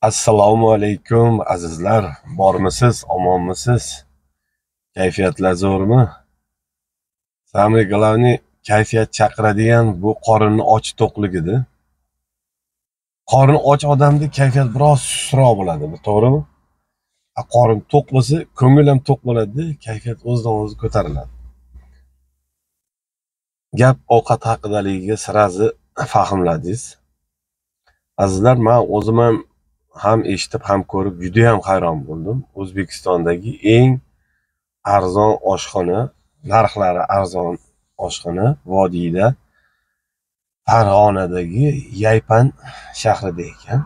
Assalomu alaykum azizlar, bormisiz, omonmisiz? Kayfiyatlar zo'rmi? Самое главное, kayfiyat chaqiradigan bu qorinni och to'qligida. Qorni och odamda kayfiyat biroz sustroq bo'ladi, bu to'g'rimi? Qorin to'q bo'lsa, ko'ngil ham to'q bo'ladi, kayfiyat o'zidan o'zi ko'tariladi. Gap ovqat haqidaligiga sirazi fahmladingiz. Azizlar, men o'zim ham eshitib, ham ko'rib juda ham hayron bo'ldim. O'zbekistondagi eng arzon oshxona, narxlari arzon oshxona vodiyda, Farg'onadagi Yaypan shahrida ekan.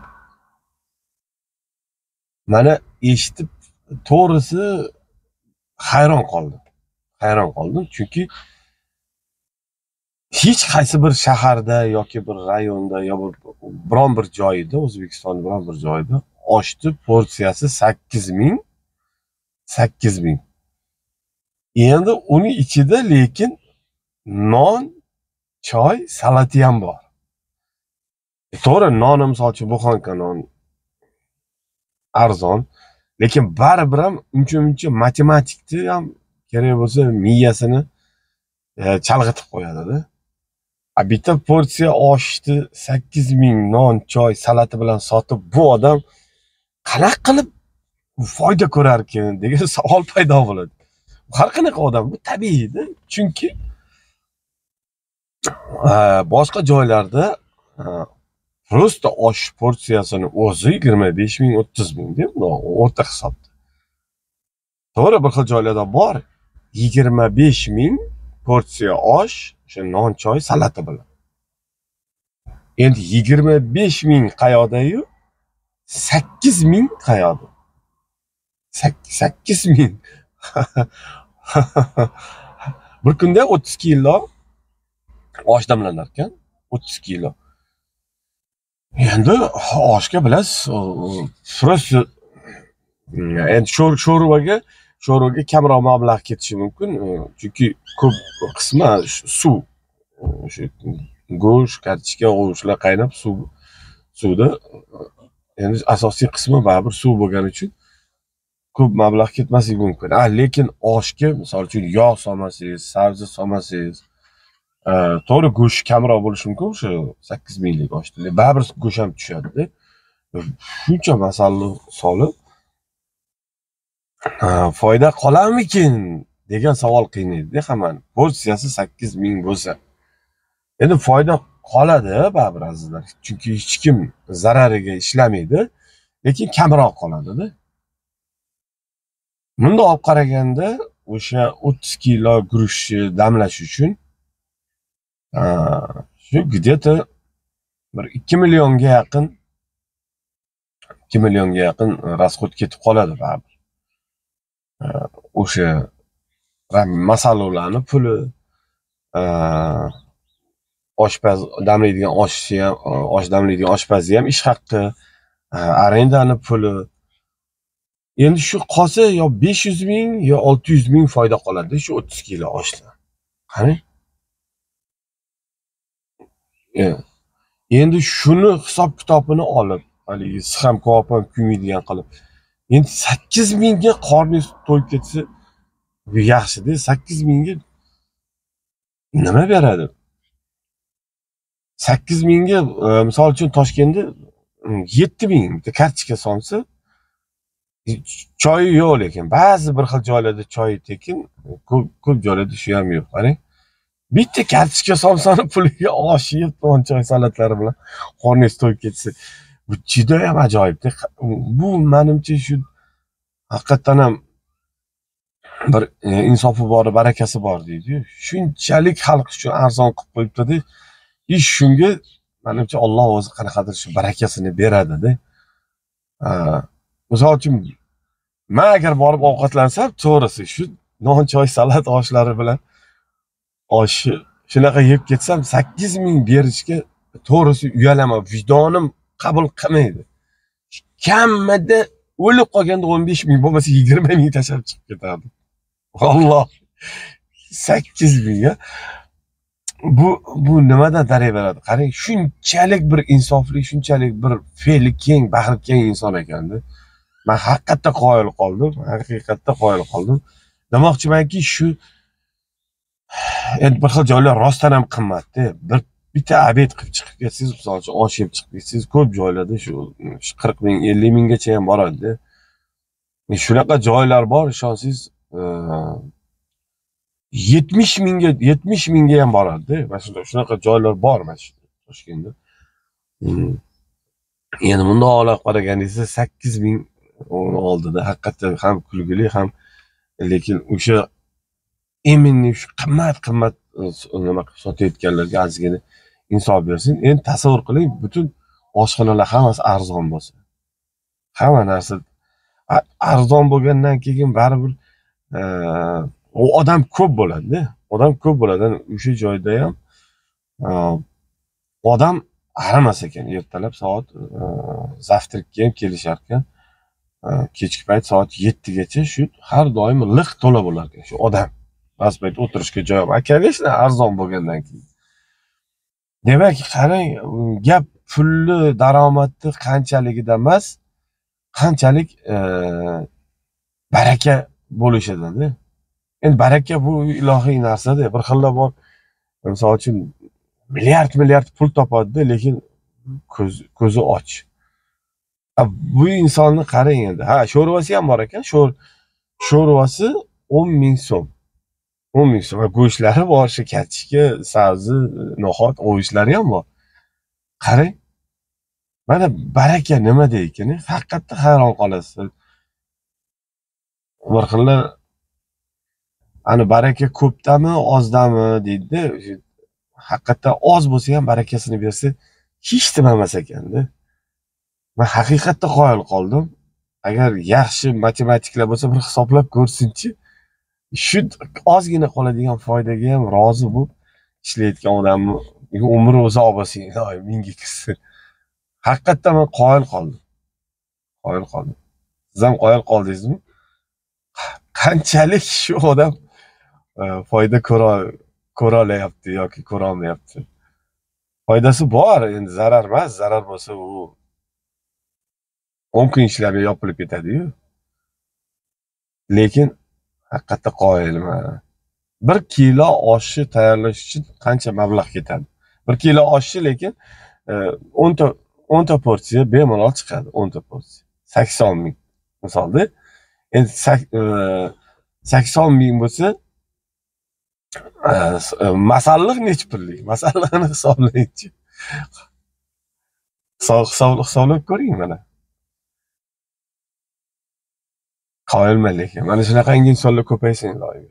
Mana eshitib, to'g'risi hayron qoldim. Hayron qoldim, chunki hech qaysi bir shaharda yoki bir rayonda yo bir biron bir joyida, O'zbekistonning biron bir joyida oshni porsiyasi 8000, 8000. Endi uni ichida lekin non, choy, salati ham bor. To'g'ri, noni misol uchun buxanka non arzon, lekin baribir ham uncha-muncha matematikni ham kerak bo'lsa miyasini chalg'itib qo'yadi-da. Bitta porsiya oshni 8000 non, choy, salati bilan sotib, bu odam qanaqa qilib foyda ko'rarkan degan savol paydo bo'ladi. Har qanaqa odam, bu tabiiyda, chunki boshqa joylarda просто osh porsiyasini o'zi 25 ming, 30 ming deb, o'rta hisobda. To'g'ri, bir xil joylarda bor 25 ming porsiya osh, o'sha non, choy, salati bilan. Endi 25 ming qayoqda-yu, 8 ming qayoqda? 8 ming. Bir kunda 30 kilo osh damlanar ekan, 30 kilo. Endi oshga bilasiz, просто endi sho'rvaga kamroq mablag' ketishi mumkin, chunki ko'p qismi suv, o'sha go'sht, kartoshka, go'shtlar qaynab suvda, endi asosiy qismi baribir suv bo'lgani uchun ko'p mablag' ketmasligi mumkin. Lekin oshga misol uchun yog' solmasangiz, sabzi solmasangiz, to'g'ri go'sht kamroq bo'lishi mumkin o'sha 8 minglik oshda, lekin baribir go'sht ham tushadi-da. Shuncha masalliq solib foyda qolarmikin degan savol qiynaydi hammani. Porsiyasi 8 ming bo'lsa, endi foyda qoladi baribir azizlar, chunki hech kim zarariga ishlamaydi, lekin kamroq qoladi-da. Bunda olib qaraganda o'sha 30 kilo guruchni damlash uchun shu где-то bir 2 millionga yaqin, 2 millionga yaqin rasxod ketib qoladi baribir. O'sha masalliqlarni puli, oshpaz damlaydigan oshchi ham, osh damlaydigan oshpazni ham ish haqqi, arendani puli. Endi shu qolsa yo 500 ming yo 600 ming foyda qoladi shu 30 kilo oshdan. Qarang. Endi shuni hisob kitobini olib, haligi sixam kavob ham kuymaydigan qilib, endi 8 mingga qorningiz to'yib ketsa, bu yaxshi-da. 8 mingga nima beradi? 8 mingga misol uchun Toshkentda 7 ming bitta kartochka solsa, choyi yo'q, lekin ba'zi bir xil joylarda choyi tekin, ko'p joylarda shu ham yo'q. Qarang. Bitta kartochka somsani puliga osh yeb, non, choy, salatlari bilan qorningiz to'yib ketsa, bu juda ham ajoyib-da. Bu menimcha shu haqiqatan ham bir insofi bor, barakasi bor deydi-yu. Shunchalik xalq uchun arzon qilib qo'yibdi-da. Ish shunga menimcha Alloh o'zi qanaqadir shu barakasini beradi-da. Misol uchun men agar borib ovqatlansam, to'g'risi shu non, choy, salat oshlari bilan osh shunaqa yeb ketsam 8 ming berishga to'g'risi uyalaman, vijdonim qabul qilmaydi. Kamida o'lib qolganda 15 ming bo'lmasa 20 ming tashlab chiqib ketadi. Alloh, 8 ming. Bu nimadan darak beradi? Qarang, shunchalik bir insofli, shunchalik bir fe'li keng, bahri keng inson ekanda. Men haqiqatda qoyil qoldim, haqiqatda qoyil qoldim. Demoqchimanki, shu endi bir xil joylar rostdan ham qimmatda. Bitta obed qilib chiqib ketsangiz, misol uchun osh yeb chiqib ketsangiz, ko'p joylarda shu 40 ming, 50 minggacha ham boradi-da. Shunaqa joylar bor, ishonsangiz, 70 mingga, 70 mingga ham boradi-da. Mana shunaqa joylar bor mana shu Toshkentda. Endi bundoq olib qaraganingizda 8 ming oldida haqiqatdan ham kulgili, ham lekin o'sha eminni shu qimmat nima qilib sotayotganlarga ozgina insof bersin. Endi tasavvur qiling, butun oshxonalar hammasi arzon bo'lsa. Hamma narsa arzon bo'lgandan keyin baribir u odam ko'p bo'ladi-da. Odam ko'p bo'ladi. O'sha joyda ham odam arimas ekan. Ertalab soat zavtrakka ham kelishar ekan. Kechki payt soat 7 gacha shu har doim liq to'la bo'lar ekan shu odam. Ba'zi payt o'tirishga joy yo'q. Конечно, arzon bo'lgandan keyin. Demak, qarang, gap pulli daromadni qanchaligida emas, qanchalik baraka bo'lishida-da. Endi baraka bu ilohiy narsa-da. Bir xillar bor, misol uchun milliard pul topadi-da, lekin ko'zi och. Bu insonni qarang endi. Ha, sho'rvasi ham bor ekan. Sho'rvasi 10 ming so'm. 10 ming so'm. Go'shtlari bor, shu kachki, sabzi, no'xat, ovuchlari ham bor. Qarang. Mana baraka nimada ekan? Haqiqatda hayron qolasiz. Bir xillar ana baraka ko'pdami, ozdami deydi-da. Haqiqatda oz bo'lsa ham barakasini bersa hech nima emas ekanda. Men haqiqatda qoyil qoldim. Agar yaxshi matematiklar bo'lsa bir hisoblab ko'rsinchi. Shu ozgina qoladigan foydaga ham rozi bo'lib ishlayotgan odamni umri uzoq bo'lsin, iloyim mingga kirsin. Haqiqatda men qoyil qoldim. Qoyil qoldim. Siz ham qoyil qoldingizmi? Qanchalik shu odam foyda ko'ra olyapti yoki ko'ra olmayapti. Foydasi bor, endi zarar emas, zarar bo'lsa u 10 kun ishlab yopilib ketadi-yu. Lekin haqiqatda qoyilman. 1 kilo oshni tayyorlash uchun qancha mablag' ketadi? 1 kilo oshni lekin 10 ta porsiya bemalol chiqadi, 10 ta porsiya. 80 ming misolda. Endi 80 ming bo'lsa, masalliq necha pullik? Masalliqni hisoblangchi. Hisoblab ko'ring mana. Qoyilman lekin. Mana shunaqangi insonlar ko'paysin iloyim.